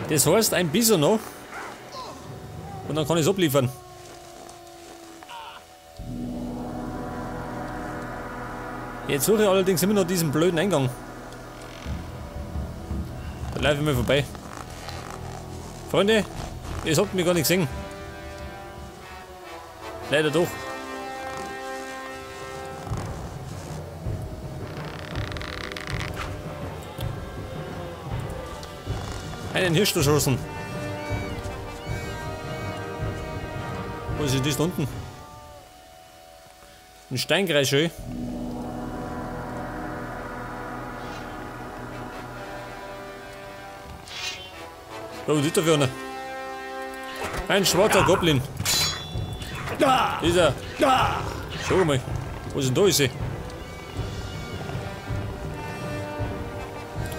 Das heißt, ein bisschen noch. Und dann kann ich es abliefern. Jetzt suche ich allerdings immer noch diesen blöden Eingang. Da laufe ich mal vorbei. Freunde, ihr habt mich gar nicht gesehen. Leider doch. Einen Hirsch erschossen. Wo ist denn das da unten? Ein Steinkreis, schön. Oh, was ist da für einer? Ein schwarzer Goblin. Dieser. Schau mal. Was ist denn da? Ist sie?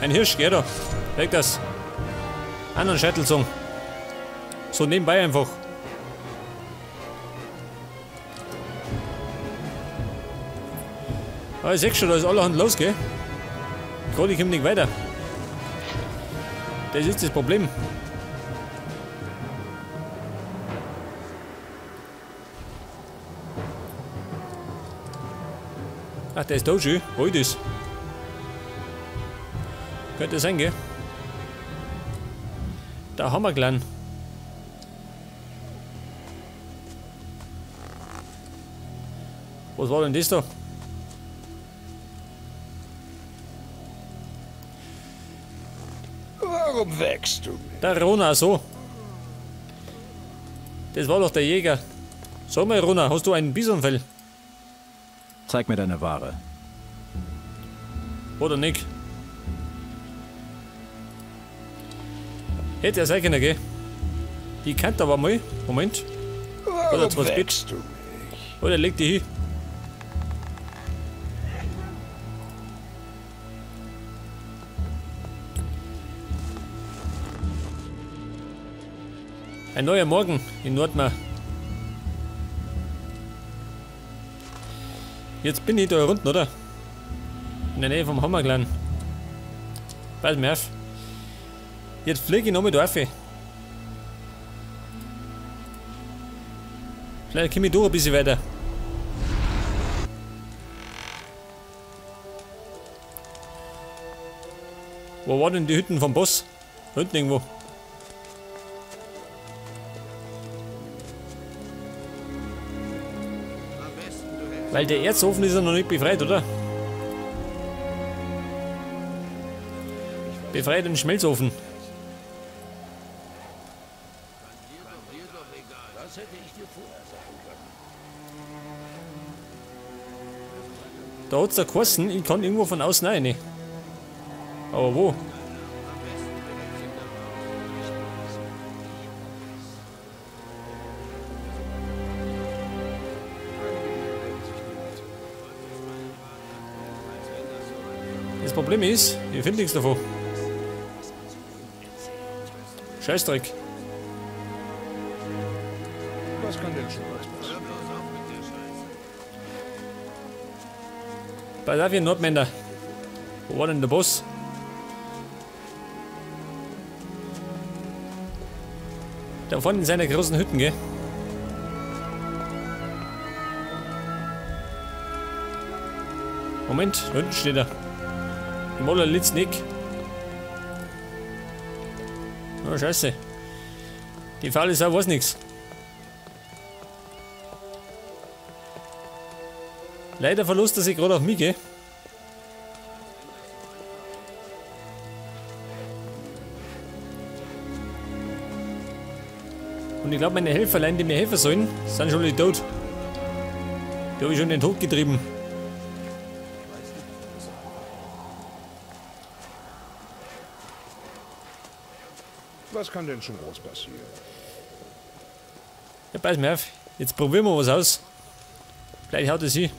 Ein Hirsch, geh da. Weg das. Anderen Scheitelsong. So nebenbei einfach. Ah, ich seh schon, da ist allerhand los, gell? Gerade ich komme nicht weiter. Das ist das Problem. Ach, der ist da schon. Wo ist das? Könnte sein, gell? Da haben wir gleich. Was war denn das da? Warum wächst du mich? Der Rona, so. Das war doch der Jäger. Sag mal, Rona, hast du einen Bisonfell? Zeig mir deine Ware. Oder nicht? Hätte er sein können, gell? Die kennt aber mal. Moment. Warum wächst du mich? Oder leg die hin. Ein neuer Morgen in Nordmar. Jetzt bin ich da unten, oder? In der Nähe vom Hammerclan. Pass mir auf. Jetzt fliege ich nochmal da rauf. Vielleicht komme ich doch ein bisschen weiter. Wo waren denn die Hütten vom Boss? Da hinten irgendwo. Weil der Erzofen ist ja noch nicht befreit, oder? Befreit den Schmelzofen. Da hat's da geheißen, ich kann irgendwo von außen rein. Aber wo? Das Problem ist, ich finde nichts davon. Scheißdreck. Was kann denn schon was passieren? Pass auf, ihr Nordmänner. Wo war denn der Boss? Da vorne in seiner großen Hütten, gell? Moment, da unten steht er. Im allerletzten Eck. Oh, scheiße. Die faule Sau weiß nix. Leider verlust er sich gerade auf mich, gell? Und ich glaube, meine Helferlein, die mir helfen sollen, sind schon alle tot. Die habe ich schon in den Tod getrieben. Was kann denn schon groß passieren? Ja, pass mir auf. Jetzt probieren wir was aus. Vielleicht haut es hin.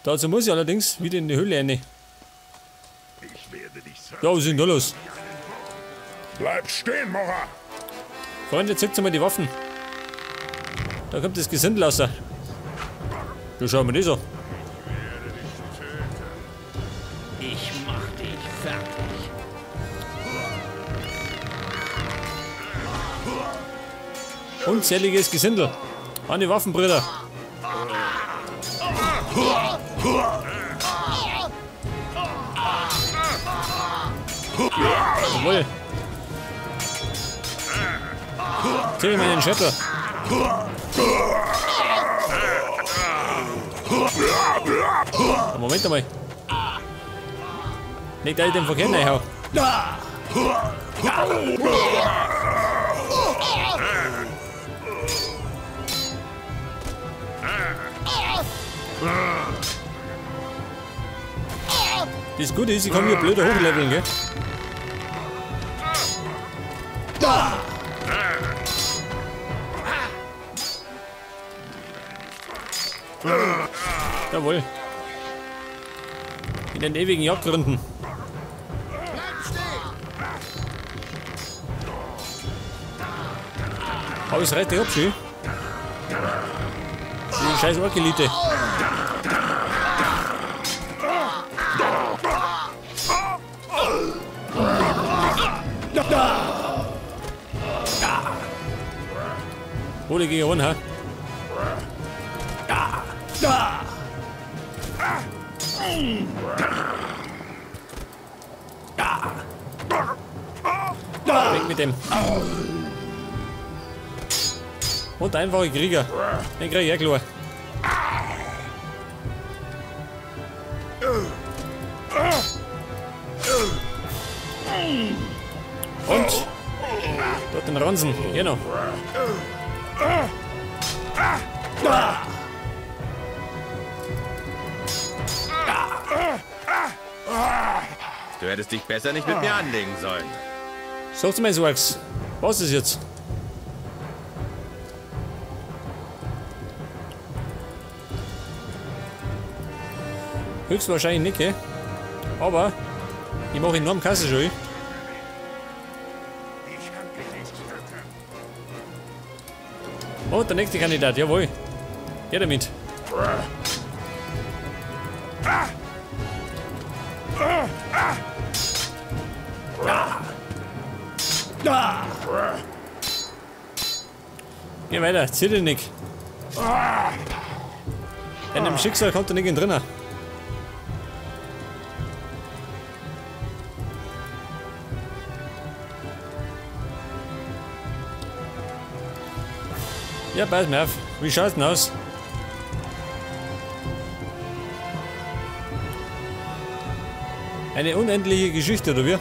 Dazu muss ich allerdings wieder in die Höhle rein. Ja, was ist denn da los? Bleib stehen, Mora! Freunde, zückt mal die Waffen. Da kommt das Gesindel raus. Du schau mir das an. Ich mach dich fertig. Unzähliges Gesindel. An die Waffen, Brüder. Jawohl. Zieh mir den Schädel. Moment einmal. Nicht, dass ich den Verkehr reinhau. Das Gute ist, ich kann hier blöder hochleveln, gell? Jawohl. In den ewigen Jagdgründen. Hab ich's recht abschü? Die scheiß Ork-Elite. Hole gegen one, ha? Weg mit dem. Und einfache Krieger. Den krieg ich eh klar. Und dort den Ransen. Genau. Du hättest dich besser nicht mit mir anlegen sollen. Sag's mir, Sorgs. Was ist jetzt? Höchstwahrscheinlich nicht, gell? Aber ich mache enorm Kasse schon. Oh, der nächste Kandidat, jawohl. Ja, damit. Geh weiter, zieh dich nicht. In dem Schicksal kommt er nicht in drinnen. Ja, pass mir auf. Wie schaut's denn aus? Eine unendliche Geschichte, oder wie?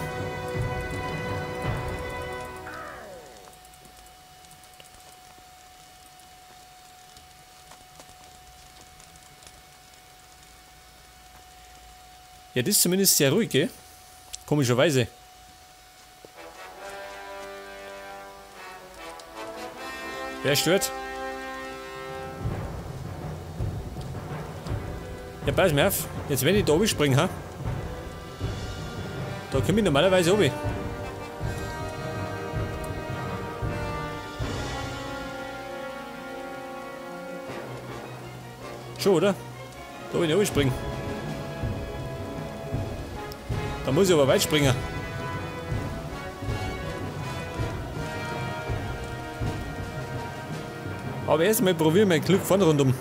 Ja, das ist zumindest sehr ruhig, gell? Komischerweise. Wer stört? Ja, pass mir auf. Jetzt, wenn ich da oben springe, ha? Da komme ich normalerweise oben. Schon, oder? Da will ich oben springen. Da muss ich aber weit springen. Aber erstmal probieren wir mein Glück vorne rundum.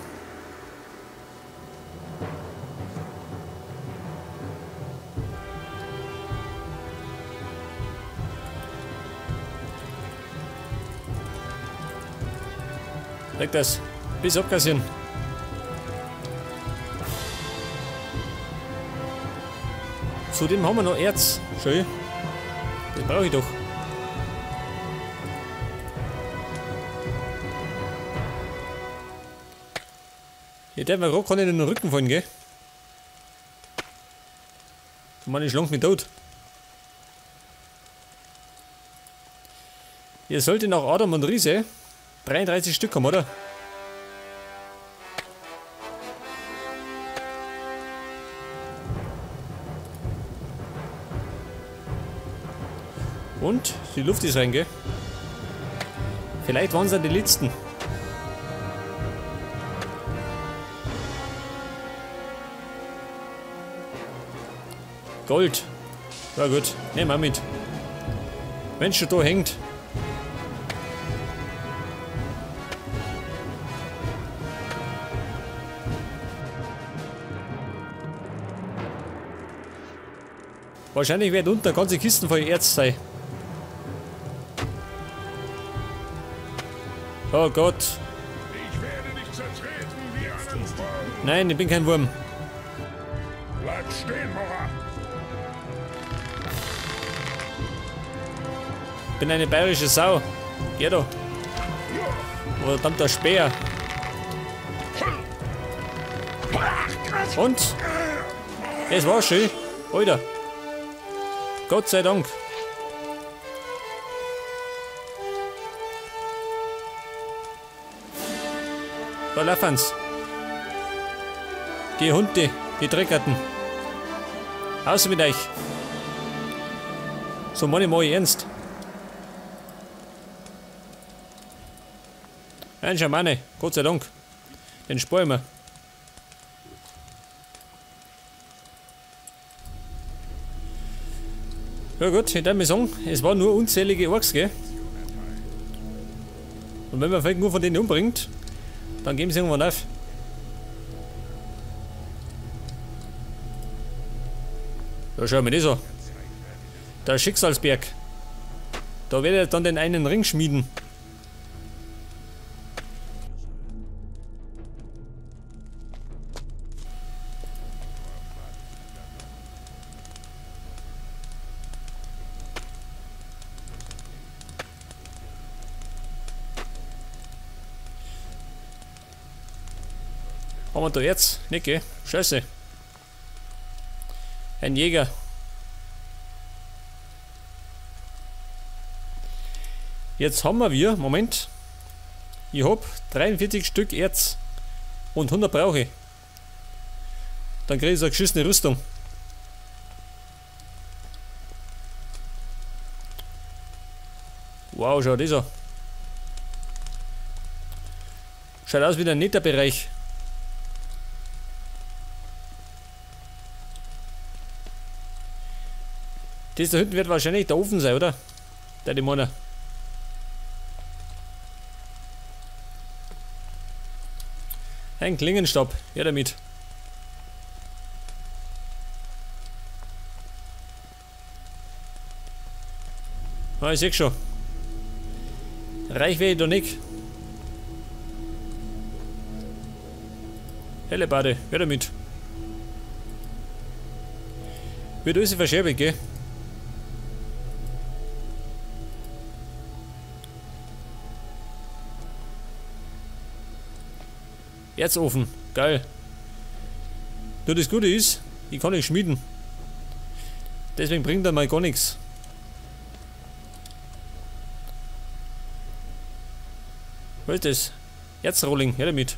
Leg das. Bis abkassieren. Zudem haben wir noch Erz. Schön. Das brauche ich doch. Hier darf man gerade nicht in den Rücken fallen, gell? Mann, ich schlag mich tot. Ihr solltet nach Adam und Riese 33 Stück haben, oder? Und die Luft ist rein, gell? Vielleicht waren es ja die letzten. Gold. Ja gut, nehmen wir mit. Wenn schon da hängt. Wahrscheinlich wird unten eine ganze Kisten voll Erz sein. Oh Gott. Ich werde dich zertreten wie einen Wurm. Nein, ich bin kein Wurm. Bleib stehen, Mora. Ich bin eine bayerische Sau. Geh doch. Verdammter Speer. Und? Das war schön. Alter. Gott sei Dank. Da laufen's. Die Hunde, die Dreckerten. Aus mit euch. So meine ich mal ernst. Ein Schamane, Gott sei Dank. Den sparen wir. Ja gut, ich darf mir sagen, es waren nur unzählige Orks, gell? Und wenn man vielleicht nur von denen umbringt, dann geben sie irgendwann auf. Da schauen wir das an. Der Schicksalsberg. Da werde ich dann den einen Ring schmieden. Haben wir da jetzt? Nicht, gell? Scheiße. Ein Jäger. Jetzt haben wir, Moment. Ich hab 43 Stück Erz. Und 100 brauche ich. Dann kriege ich so eine geschissene Rüstung. Wow, schau das an. Schaut aus wie der Netherbereich. Das da hinten wird wahrscheinlich der Ofen sein, oder? Der Dämoner. Ein Klingenstab. Ja, damit. Ah, ich seh schon. Reich werde ich da nicht. Hellebade, ja damit. Wird alles verschäbig, gell? Erzofen, geil. Nur das Gute ist, ich kann nicht schmieden. Deswegen bringt er mal gar nichts. Was ist das? Erzrolling, her damit.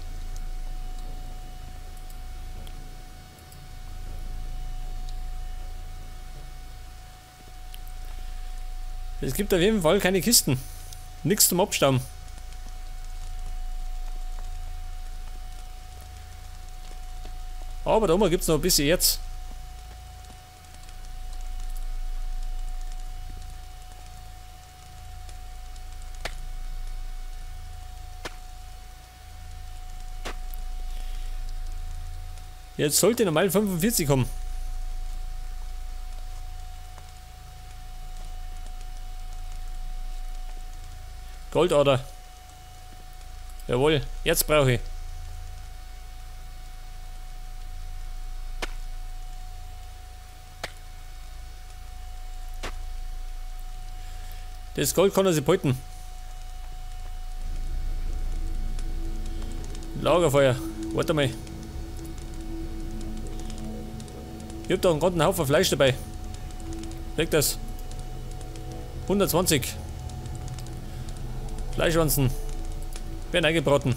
Es gibt auf jeden Fall keine Kisten. Nichts zum Abstauben. Aber da oben gibt es noch ein bisschen Erz. Jetzt sollte normal 45 kommen. Goldader. Jawohl, jetzt brauche ich. Das Gold kann er sich behalten. Lagerfeuer. Warte mal. Ich hab da einen ganzen Haufen Fleisch dabei. Leg das. 120. Fleischwanzen. Werden eingebraten.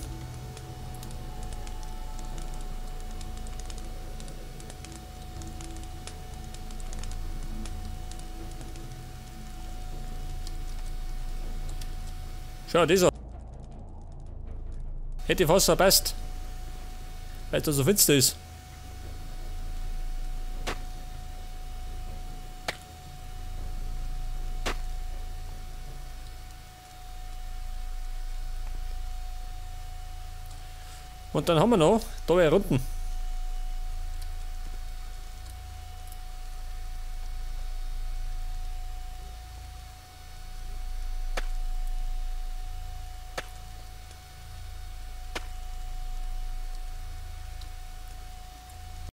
Schau, das hätte ich fast verpasst. Weil es da so finster ist. Und dann haben wir noch da unten.